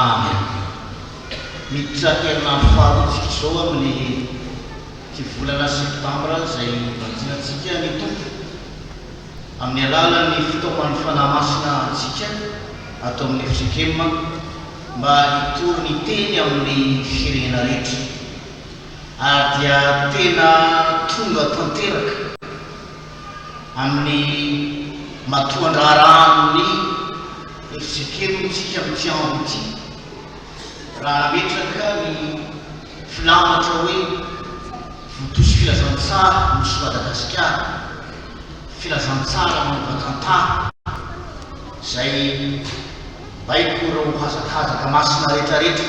Amen. Miditra herinandro faharoa tsika izao amin'ny ity volana septambra izay nibanjinantsika ny Tompo amin'ny alalan'ny fitaoman'ny Fanahy Masina antsika ato amin'ny fjkm mba hitory ny teny amin'ny firenena rehetra. Ary dia tena tonga tanteraka amin'ny matoan-draharahan'ny fjkm tsika amin'ity andro ity raha nametraka ny filamatra hoe Vontosy Filazantsara Nosy Madagasikara, Filazantsara manova tantara, izay baiko ireo hazakazaka masina rehetrarehetra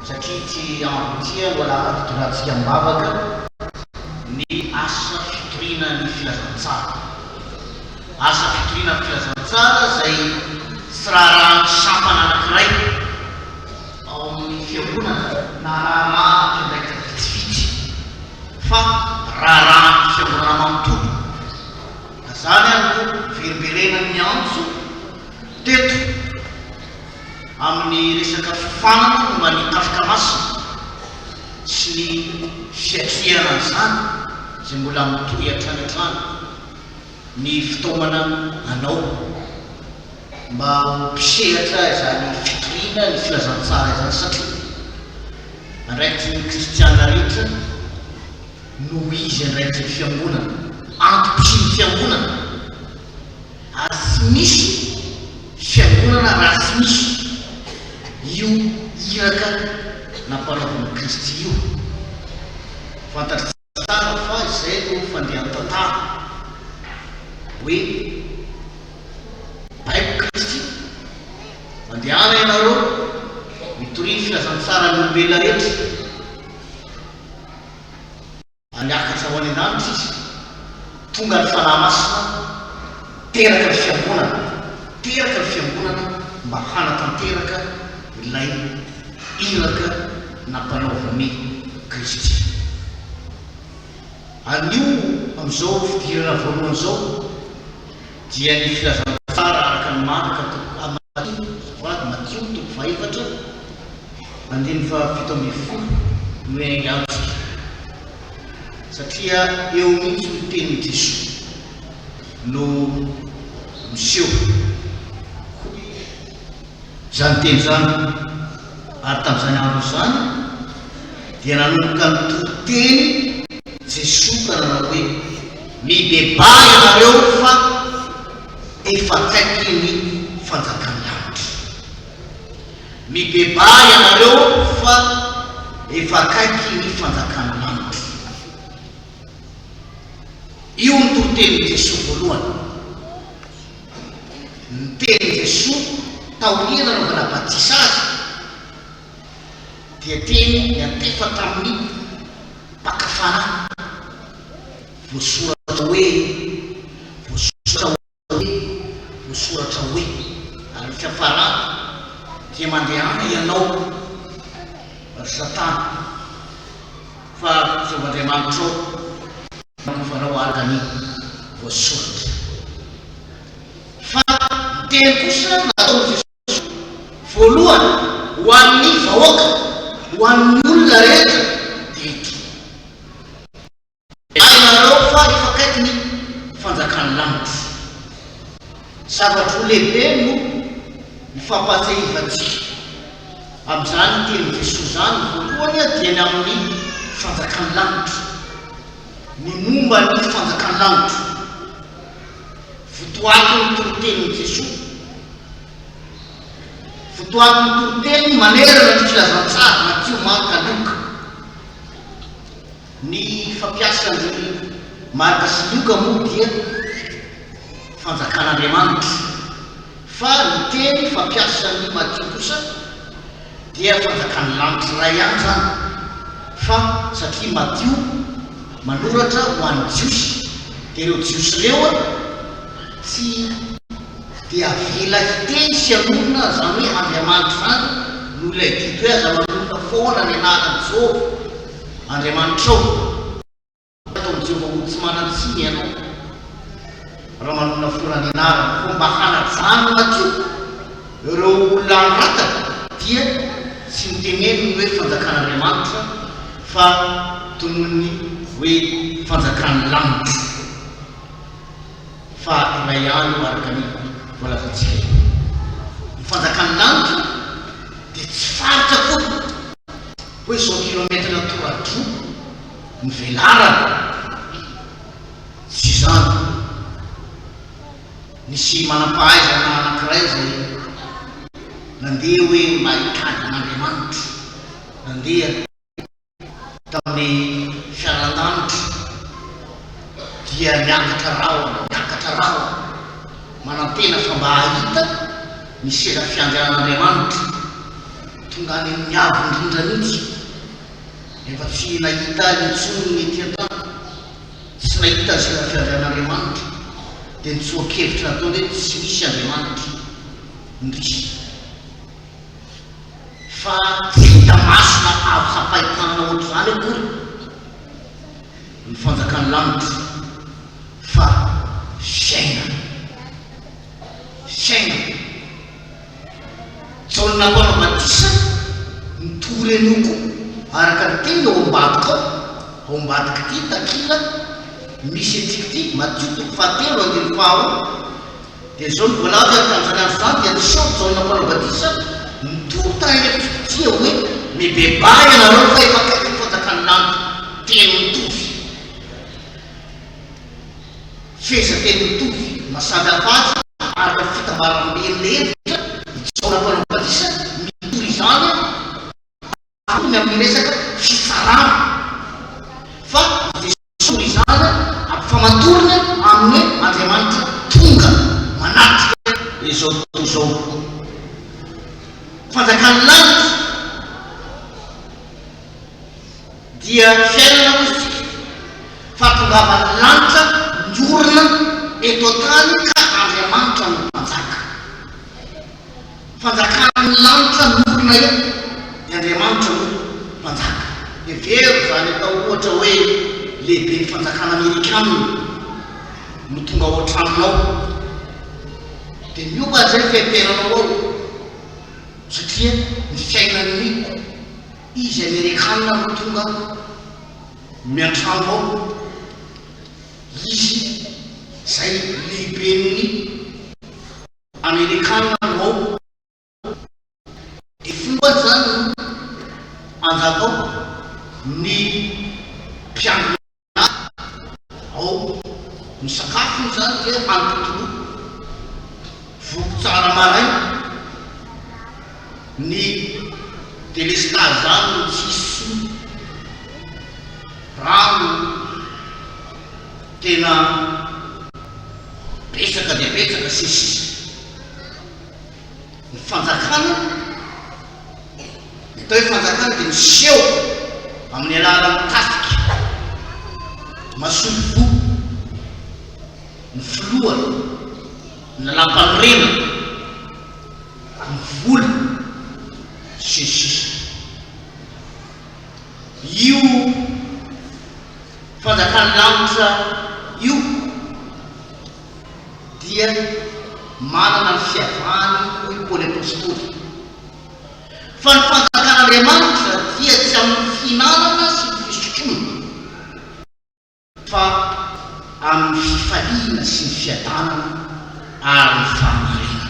satria ity andro ity no alahady itondrantsika am-bavaka ny asa fitoriana ny filazantsara. Asa fitoriana ny filazantsara izay tsy raharahan'ny sampana anankiray ao amin'ny fiangonana na raharaha mpiandraikitra vitsivitsy fa raharahan'ny fiangonana manontolo. Ka izany ary no verimberenan'ny antso teto amin'ny resaka fiofanana momba ny tafika masina sy ny fiatrehana an'izany izay mbola mitohy hatrany hatrany. ny fitaomana anao mba ho mpisehatra izany fitoriana ny filazantsara izany satria andraikitry ny kristiana rehetra noho izy andraikitry ny fiangonana, antom-pisian'ny fiangonana ary tsy misy fiangonana raha tsy misy io iraka nampanaovin'i Kristy io. Fantatr'i. Tsara fa izay no fandehan-tantara hoe baiko Kristy, mandehana ianareo mitoria ny filazantsara ny olombelona rehetra, ary niakatra ho any an-danitra Izy, tonga ny Fanahy Masina, teraka ny Fiangonana, teraka ny Fiangonana mba hanatanteraka ilay iraka nampanaovin'i Kristy. Anio, amin'izao fidirana voalohany izao, dia ny filazantsara araka ny Marka toko, Matio, azafady, Matio toko fahefatra, andininy faha 17 no iaingantsika, satria eo mihitsy ny tenin'i Jesoa no miseho. Hoy Izany teny izany, ary tamin'izany andro izany dia nanomboka nitory teny Jesoa ka nanao hoe, Mibebaha ianareo fa efa akaiky ny fanjakan'ny lanitra. Mibebaha ianareo fa efa akaiky ny fanjakan'ny lanitra. Io ny toritenin'i Jesoa voalohany. Ny tenin'i Jesoa taorian'ny nanaovana batisa Azy dia teny niantefa tamin'ny mpaka fanahy, voasoratra hoe, voasoratra hoe, voasoratra hoe, ary ny fiafarany dia mandehana ianao ry Satana fa Jehovah Andriamanitrao no hankovanao araka ny voasoratra. Fa ny teny kosa nataon'i Jesosy voalohany ho an'ny vahoaka, ho an'ny olona rehetra, dia ity, Ianareo fa efa akaiky ny fanjakan'ny lanitra. Zava-droa lehibe no ifampahatsiahivantsika amin'izany tenin'i Jesoa izany, ny voalohany dia ny amin'ny fanjakan'ny lanitra, ny momba ny fanjakan'ny lanitra. Votoatin'ny toritenin'i Jesoa. Votoatin'ny toriteniny manerana ny filazantsara, Matio, Marka, Lioka. Ny fampiasan'i Marka sy Lioka moa dia fanjakan'Andriamanitra, fa ny teny fampiasan'i Matio kosa dia fanjakan'ny lanitra iray ihany izany, fa satria Matio manoratra ho an'ny Jiosy, dia ireo Jiosy ireo tsy dia avela hiteny sy hanonona izany hoe Andriamanitra izany noho ilay didy hoe aza manonona foana ny anaran'i Jehovah Andriamanitrao. Ataon'i Jehovah ho tsy manan-tsiny ianao raha manonona foana ny anarany. Koa mba hanajana koa ireo olona anoratany. dia tsy noteneniny hoe fanjakan'Andriamanitra fa tononiny hoe fanjakan'ny lanitra. Fa iray ihany io araka ny voalazantsika io. Ny fanjakan'ny lanitra dia tsy faritra akory hoe izao kilometatra tora-droa ny velarany. Tsy izany. Nisy manam-pahaizana anankiray izay nandeha hoe mba hitady an'Andriamanitra. Nandeha tamin'ny fiaran-danitra dia niakatra rahona, niakatra rahona, manantena fa mba hahita ny seza fiandrianan'Andriamanitra. Tonga any amin'ny avo indrindra mihitsy. Rehefa tsy nahita intsony ny ety an-tany, tsy nahita ny seza fiandrianan'Andriamanitra, dia ny tsoa-kevitra nataony hoe tsy misy Andriamanitra. Indrisy. Fa tsy hita maso na azo tsapain-tanana ohatr'izany akory ny fanjakan'ny lanitra, fa fiainana. Fiainana. Jaona Mpanao Batisa nitory an'io koa, araka ny teny ao ambadika ao, ao ambadik'ity takila misy antsika ity, Matio toko fahatelo andininy faharoa. Dia izao no voalaza, ary tamin'izany andro izany dia niseho Jaona Mpanao Batisa nitory tany an'efitra hoe, Mibebaha ianareo fa efa akaiky ny fanjakan'ny lanitra. Teny mitovy. Fehezanteny mitovy, maha samy hafa azy araka ny fitambaramben'ny hevitra, i Jaona Mpanao Batisa mitory izany tokony amin'ny resaka fitsarana, fa i Jesoa mitory izany ampifamatorina amin'ny hoe Andriamanitra tonga manatrika izao tontolo izao. Fanjakan'ny lanitra. Dia fiainana hoy isika, fahatongavan'ny lanitra miorina eto an-tany ka Andriamanitra no Mpanjaka. Fanjakan'ny lanitra miorina eto dia Andriamanitra no Mpanjaka. Hevero izany atao ohatra hoe lehiben'ny fanjakana amerikana no tonga ao an-tranonao. Dia miova izay ny fiaimpiainanao ao satria ny fiainan'ny Izy Amerikana no tonga miantrano ao, izy izay lehiben'ny Amerikana no ao, dia fombany izany no hanjaka ao ny mpiangona Ao ny sakafony izany dia hanim-pitoloha, voky tsara maraina, ny delestazy izany no tsy hisy intsony, rano tena betsaka dia betsaka sy ny sisa. Ny fanjakana, ny atao hoe fanjakana dia miseho amin'ny alalan'ny tafika, masoivoho, ny filohany, ny lalàmpanorenana, ny vola, sy ny sisa. Io fanjakan'ny lanitra io dia manana ny fiavahany hoy Paoly Apostoly. Fa ny fanjakan'Andriamanitra dia tsy amin'ny fihinanana sy ny fisotroana, fa amin'ny fifaliana sy ny fiadanana ary ny fahamarinana.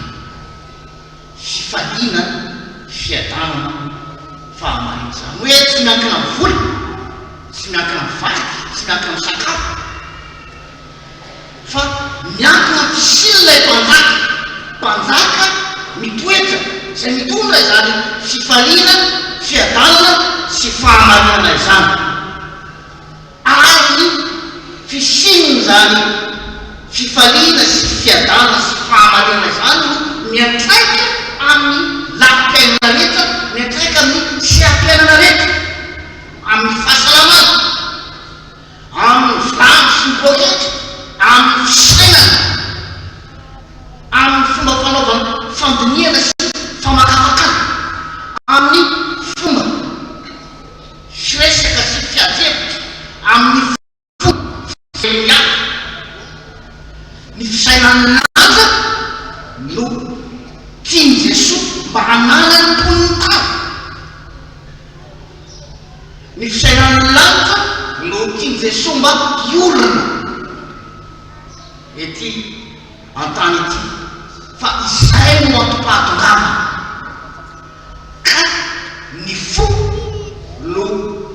Fifaliana, fiadanana, fahamarinana. Izany hoe tsy miankina amin'ny vola, tsy miankina amin'ny vady, tsy miankina amin'ny sakafo. Fa miankina amin'ny fisian'ilay Mpanjaka, Mpanjaka mitoetra, izay mitondra izany fifaliana, fiadanana sy fahamarinana izany. Ary ny fisian'izany fifaliana sy fiadanana sy fahamarinana izany no miantraika amin'ny lafim-piainana rehetra, miantraika amin'ny seha-piainana rehetra, amin'ny fahasalamana. Amin'ny vilany sy ny poketra, amin'ny fisainana, amin'ny fomba fanaovana fandinihana sy famakafakana, amin'ny fomba firesaka sy fiadihevitra, amin'ny fomba fijery ny hafa. Ny fisainan'Atra no. Ny fisainan'ny lanitra no tian'i Jesoa mba hiorina ety an-tany ety, fa izay no antom-pahatongavana, ka ny fo no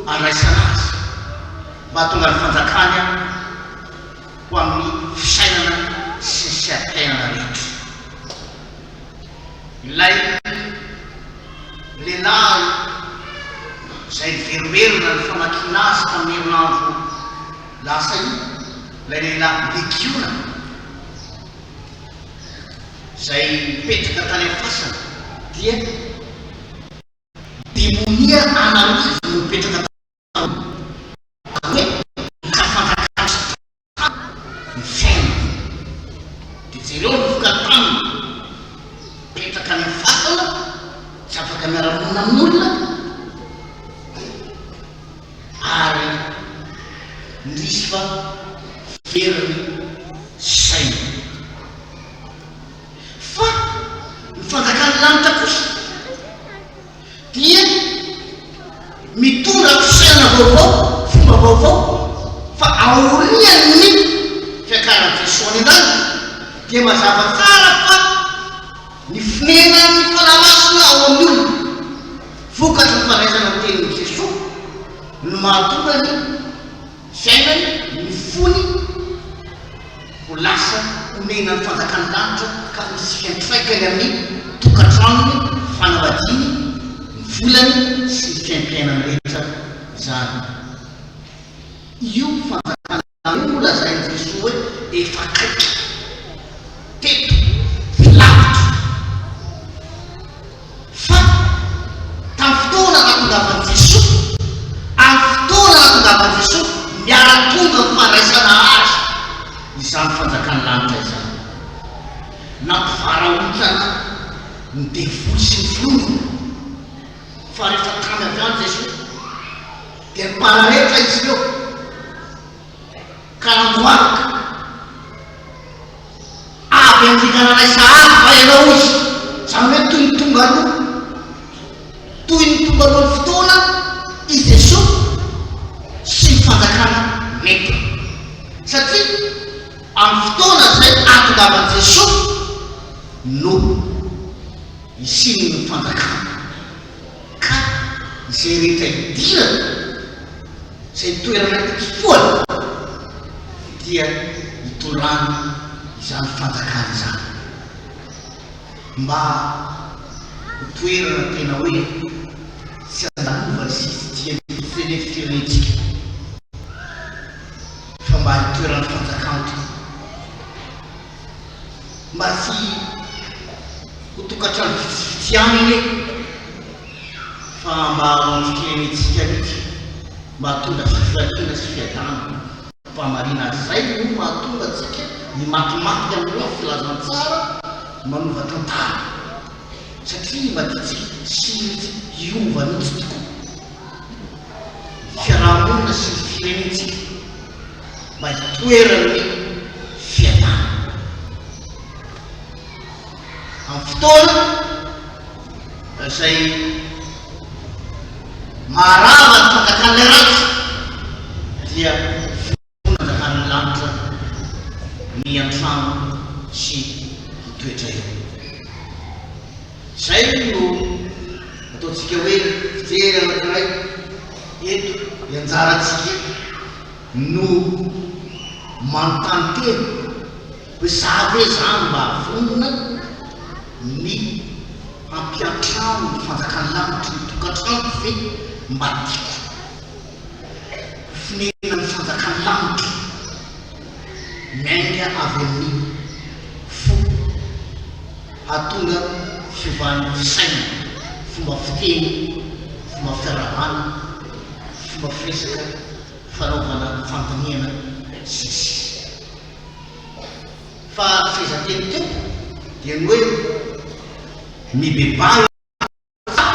andraisana azy mba hahatonga ny fanjakany ho amin'ny fisainana sy ny seha-piainana rehetra. Ilay lehilahy izay niverimberina ny famakiana azy tamin'ny herinandro lasa iny, ilay lehilahy legiona izay nipetraka tany amin'ny fasana dia demonia an'arivony no nipetraka tao aminy, izany hoe lasa fanjakan'i Satana ny fiainany. Dia jereo ny vokany taminy, mipetraka any amin'ny fasana, tsy afaka miara-monina amin'olona, ary indrisy fa very ny saina. Fa ny fanjakan'ny lanitra kosa dia mitondra fisainana vaovao, fomba vaovao, fa aorian'ny fiakaran'i Jesoa any an-danitra dia mazava tsara fa ny fonenan'ny Fanahy Masina ao amin'ny olona, vokatry ny fandraisana ny tenin'i Jesoa no mahatonga ny fiainany, ny fony ho lasa honenan'ny fanjakan'ny lanitra ka hisy fiantraikany amin'ny tokantranony, fanambadiany, ny volany sy ny fiaimpiainany rehetra izany. Io fanjakana io no lazain'i Jesoa hoe efa akaiky, teto, tsy lavitra. Fa tamin'ny fotoana nahatongavan'i Jesoa, amin'ny fotoana nahatongavan'i Jesoa, miara-tonga ny fandraisana Azy izany fanjakan'ny lanitra izany. Nampivarahontsana ny devoly sy ny finoany fa rehefa tany avy any Jesoa dia nipararetra izy ireo ka nandohalika. Avy handringana anay sahady va ianao hoy izy. Izany hoe toy ny tonga aloha, toy ny tonga alohan'ny fotoana i Jesoa sy ny fanjakana nentiny. Satria amin'ny fotoana izay ahatongavan'i Jesoa no hisian'ny fanjakana. Ka izay rehetra idirana, izay toerana itsofohana dia hitondrany izany fanjakana izany. Mba ho toerana tena hoe tsy andalovany sy itsidihan'ny firenentsika fa mba hitoeran'ny fanjakany tokoa. Mba tsy ho tokantrano vitsivitsy ihany anie fa mba ho an'ny firenentsika mihitsy mba hahatonga fifaliana sy fiadanana fahamarina izay no mahatonga antsika himatimaty amin'ny hoe filazantsara manova tantara satria mba tiantsika sy hiova mihitsy tokoa ny fiarahamonina sy ny firenentsika mba hitoeran'ny fiadanana. Amin'ny fotoana izay maharava ny fanjakan'ilay ratsy dia fanjakan'ny lanitra ny an-trano sy hitoetra eo. Izay no ataontsika hoe fijery anankiray eto, ny anjarantsika no manontany tena hoe za ve zany mba vonona ny hampiantrano ny fanjakan'ny lanitra, ny tokantranoko ve mba tiako ho fonenan'ny fanjakan'ny lanitra miainga avy amin'ny fo hahatonga fiovan'ny fisainana, fomba fiteny, fomba fiarahabana, fomba firesaka. fanaovana fandinihana sy ny sisa. Fa fehezanteny teo dia ny hoe mibebaha fa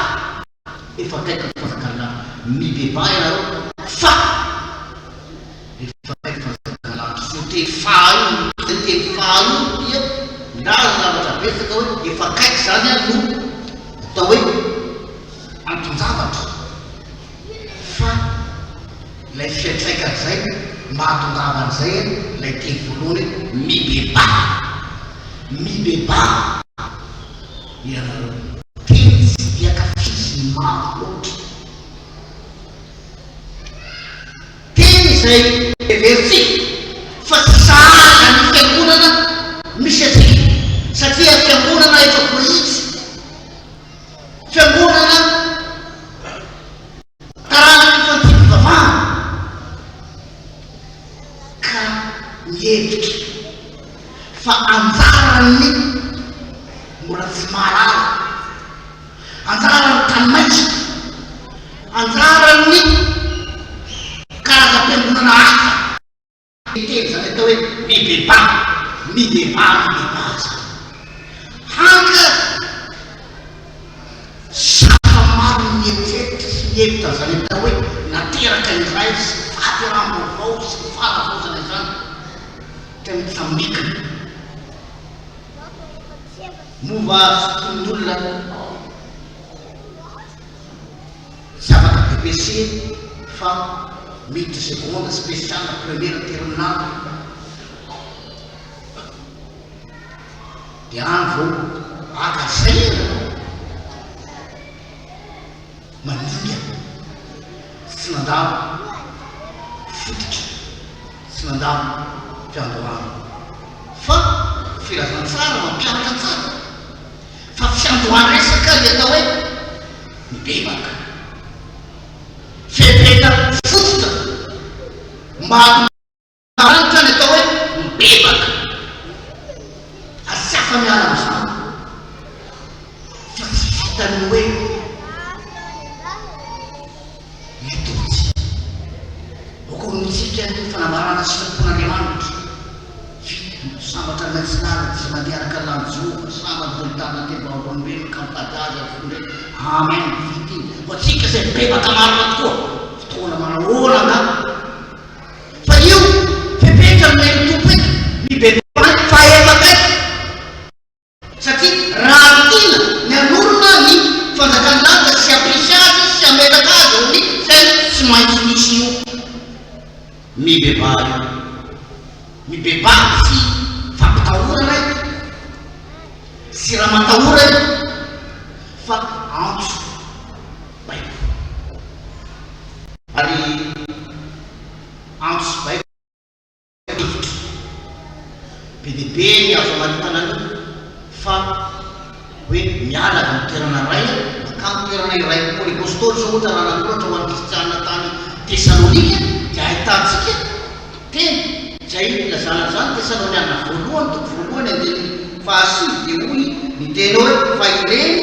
efa akaiky ny fanjakan'ny lanitra. Mibebaha ianareo fa efa akaiky ny fanjakan'ny lanitra. Io teny fa io, io teny fa io dia milaza zavatra betsaka hoe efa akaiky izany no atao hoe anton-javatra fa. Ilay fiantraikan'izay mba hahatongavan'izay ilay teny voalohany hoe mibebaha. Mibebaha ianareo. Teny tsy dia ankafizin'ny maro loatra. Teny izay heverintsika fa tsy sahaza ny fiangonana misy antsika satria fiangonana efa voahitsy, fiangonana Taranaky ny fanompoam-pivavahana ka mihevitra fa anjaran'ny mbola tsy mahalala, anjaran'ny tany maitso, anjaran'ny karazam-piangonana hafa. Ny teny izany atao hoe mibebaha, mibebaha, mibebaha izany. Hany ka sarotra maro ny mieritreritra sy mihevitra an'izany atao hoe nateraka indray sy fahateraham-baovao sy fanavaozana izany. Tena mitsambikina. Moa va tsy toy ny olona Tsy afaka BPC fa miditra seconde, spéciale, première, terminale. Dia any vao haka saina maningana tsy nandalo fototra, tsy nandalo fiandohana fa filazantsara mampianatra tsara. Fa fiandohan-dresaka ny atao hoe mibebaka. Fepetra fototra mba hahatonga ny atao hoe mibebaka. Ary tsy afa-miala amin'izany fa tsy vitan'ny hoe litorjia. Aoka honointsika ny fanambarana ny sitrapon'Andriamanitra. Vita, sambatra ny atsinanana tsy mandeha araka ny lalàn'i Jehovah, sambany izay mitarina ny teny vavolombelony ka mitady azy ary fony hoe, Amen, vita iny. Ho antsika izay mibebaka marina tokoa, fotoana manahoana angaha? Fa io fepetra nomen'ny Tompo eto, mibebaha fa efa akaiky. Satria raha tiana ny hanorina ny fanjakan'ny lanitra sy hampisy azy sy hametraka azy ao amin'ny saina, tsy maintsy misy io mibebaha io. Mibebaha tsy fampitahorana io, tsy ramatahora io, fa antso baiko. Ary antso sy baiko. Hevitra. Be dia be ny azo amaritana an'io fa hoe miala avy amin'ny toerana iray mankany toerana iray. Paoly Apostoly izao ohatra raha nanoratra ho an'ny kristiana tany Tesalonika dia ahitantsika teny izay ilazana an'izany, Tesaloniana voalohany toko voalohany andininy fahasivy dia hoy ny teny hoe fa ireny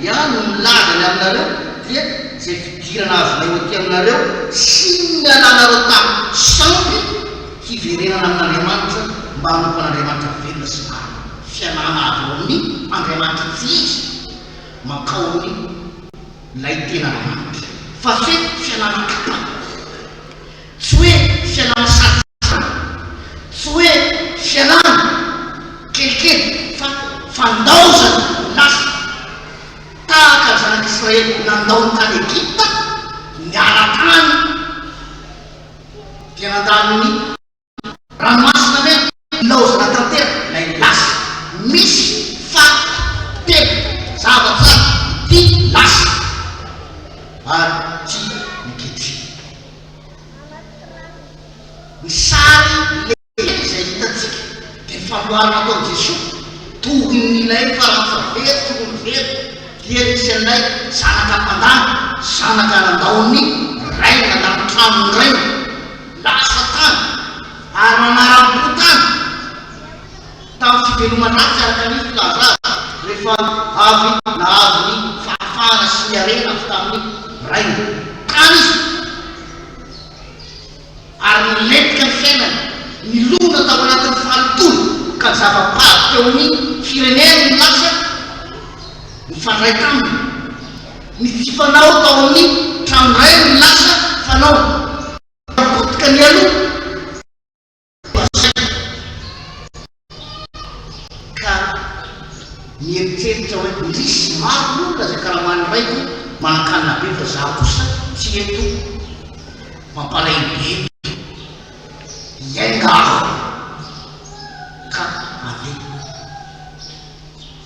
ihany no milaza ny aminareo dia izay fidirana azonay ho aty aminareo sy ny nialanareo tamin'ny sampy hiverenana amin'Andriamanitra mba hanompo an'Andriamanitra velona sy marina, fialana avy ao amin'ny Andriamanitra tsy izy mankao amin'ny ilay tena Andriamanitra, fa tsy hoe fialana tapany, tsy hoe fialana sarintsariny, tsy hoe fialana kelikely fa fandaozana ny lasa. Tahaka ny zanak'Israely nandao ny tany Egypta, niala tany, dia nandalo ny Ranomasina Mena, nilaozana tanteraka ilay lasa. Misy fahatelo zavatra ity lasa ary ity ny ankehitriny. Ny sary lehibe izay hitantsika dia ny fanoharana ataon'i Jesoa, tohin'ilay farantsa very sy rony very, dia nisy an'ilay zanaka mpandany, zanaka nandao ny rainy, nandao ny tranon'ny rainy, lasa tany ary nanaram-po tany tamin'ny fiveloman-dratsy araka ny filaza azy rehefa avy nahazo ny fahafahana sy ny harena avy tamin'ny rainy. Tany izy. Ary nilentika ny fiainany, nilona tao anatin'ny fahalotoana, ka ny zava-bado teo amin'ny fireneny no lasa nifandray taminy. Ny tsy fanao tao amin'ny tranon-drainy no lasa fanaony. Potika nialoha. Lazaina ka mieritreritra hoe indrisy maro ny olona izay karaman'ny raiko manankanina be fa izaho kosa tsy eto. Mampalahelo be eto. Hiainga aho ka aleha.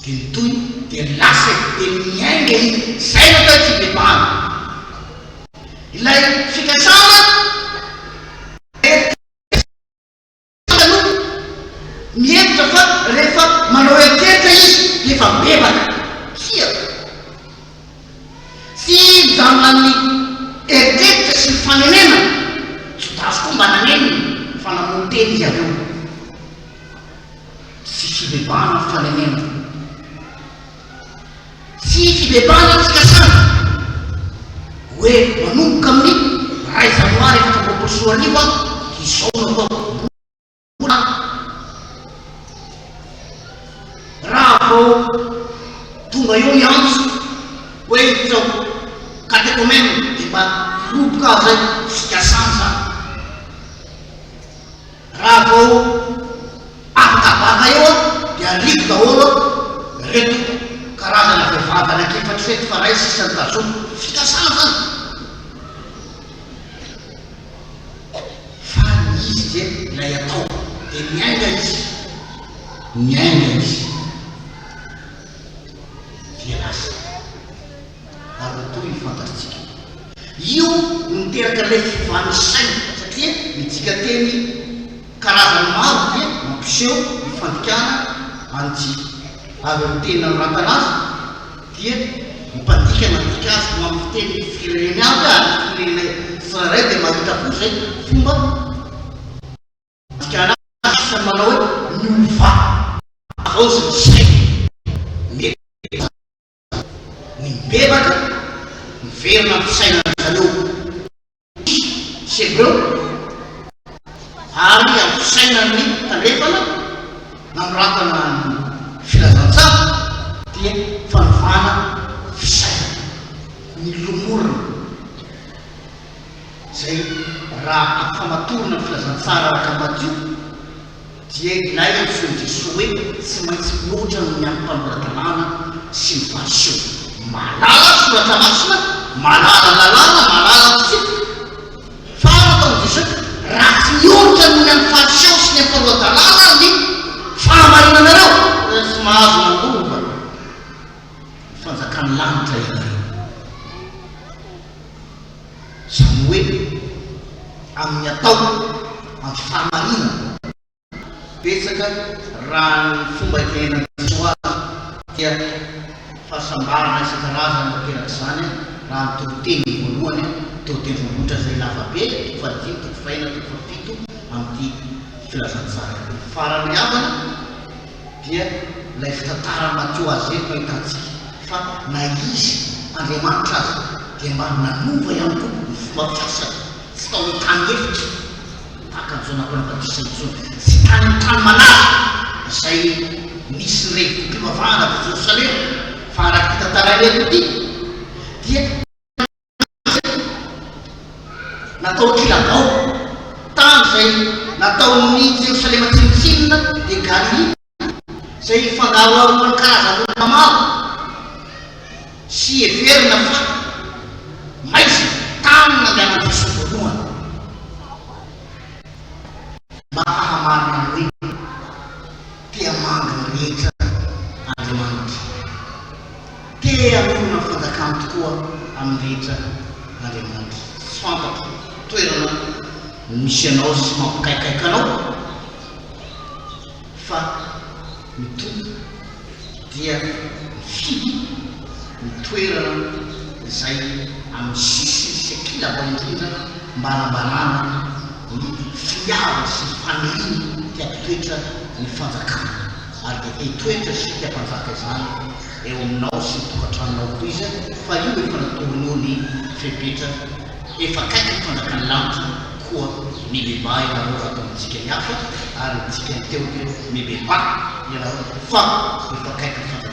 Dia nitohy, dia lasa e, dia niainga izy. Izay no atao hoe fibebahana. Ilay fikasana Aloha mihevitra fa rehefa manao eritreritra izy dia efa mibebaka. Tsia. Tsy mijanona amin'ny eritreritra sy ny fanenenana. Jodasy koa mba nanenina fa namono tena izy avy eo. Tsy fibebahana ny fanenenana. Tsy fibebahana ny fikasana hoe manomboka amin'ny iray janoary 2024 aho dia izao no ataoko. Mbola raha vao tonga eo ny antso hoe hiditra ho catéchumène dia mba hiroboka aho izay, fikasana izany. Raha vao afaka baka eo aho dia ariako daholo reto karazana vehivavy anankiefatra ireto fa ray sisa no tazomiko. Fikasana zany. Fa ny izy dia ilay atao. Dia miainga izy. Miainga izy. Dia lasa. Ary ny tohiny fantatritsika. Io no niteraka ilay fiovan'ny saina satria ny dikanteny karazany maro dia mampiseho ny fandikana an'ity avy amin'ny teny nanoratana azy dia ny mpandika nandika azy ho amin'ny fitenin'ny fireneny avy ary ny firenena tsirairay dia mahita koa izay fomba Dikana azy sy manao hoe miovà havaozy ny saina. Mety ny mibebaka, miverina amin'ny fisainana zareo sy Hebreo ary amin'ny fisainan'ny tandrefana nanoratana ny filazantsara dia fanovana fisainana, ny lomorina. Izay raha ampifamatorina ny filazantsara araka an'i Matio dia ilay antsoin'i Jesoa hoe tsy maintsy mihoatra noho ny an'ny mpanora-dalàna sy ny Fariseo. Mahalala ny Soratra Masina, mahalala ny lalàna, mahalala ny fitsipika. Fa nataon'i Jesoa hoe raha tsy mihoatra noho ny an'ny Fariseo sy ny an'ny mpanora-dalàna ny fahamarinanareo, dia tsy mahazo mandova ny fanjakan'ny lanitra ianareo. Izany hoe amin'ny atao, amin'ny fahamarinana. Betsaka raha ny fomba itenenan'i Jesoa azy dia fahasambarana isan-karazany no aterak'izany raha ny toriteny voalohany teo an-tendrombohitra izay lavabe, toko fahadimy, toko fahenina, toko fahafito amin'ity filazantsara ity. Farany havana dia ilay fitantaran'i Matio azy eto no ahitantsika fa na izy Andriamanitra aza dia mba nanova ihany koa ny fomba fiasany, tsy tao amin'ny tany efitra tahaka an'i Jaona Mpanao Batisa intsony, tsy tany amin'ny tany malaza izay nisy ny revom-pivavahana tao Jerosalema, fa araka ity tantaraina eto ity dia. Natao kilabao tany izay nataon'i Jerosalema tsinontsinona dia Galilia, izay ifangaroharoan'ny karazan'olona maro sy heverina fa maizina, tany nandehanan'i Jesoa voalohany. Mba hahamarina ny hoe te hamangy ny rehetra Andriamanitra. Te hanorina ny fanjakany tokoa amin'ny rehetra Andriamanitra. Tsy fantatro toerana misy anao sy mampikaikaika anao fa ny Tompo dia mifidy ny toerana izay amin'ny sisiny sy ankilabao indrindra mba hanambarana ny finiavany sy ny faniriany te hampitoetra ny fanjakany ary dia te hitoetra sy te hampanjaka izany eo aminao sy ny tokantranonao koa Izy fa io efa natoronao ny fepetra efa akaiky ny fanjakan'ny lanitra koa mibebaha ianareo raha atao amintsika ny hafa ary ny dikany teo dia mibebaha ianareo fa efa akaiky ny fanjakan'ny.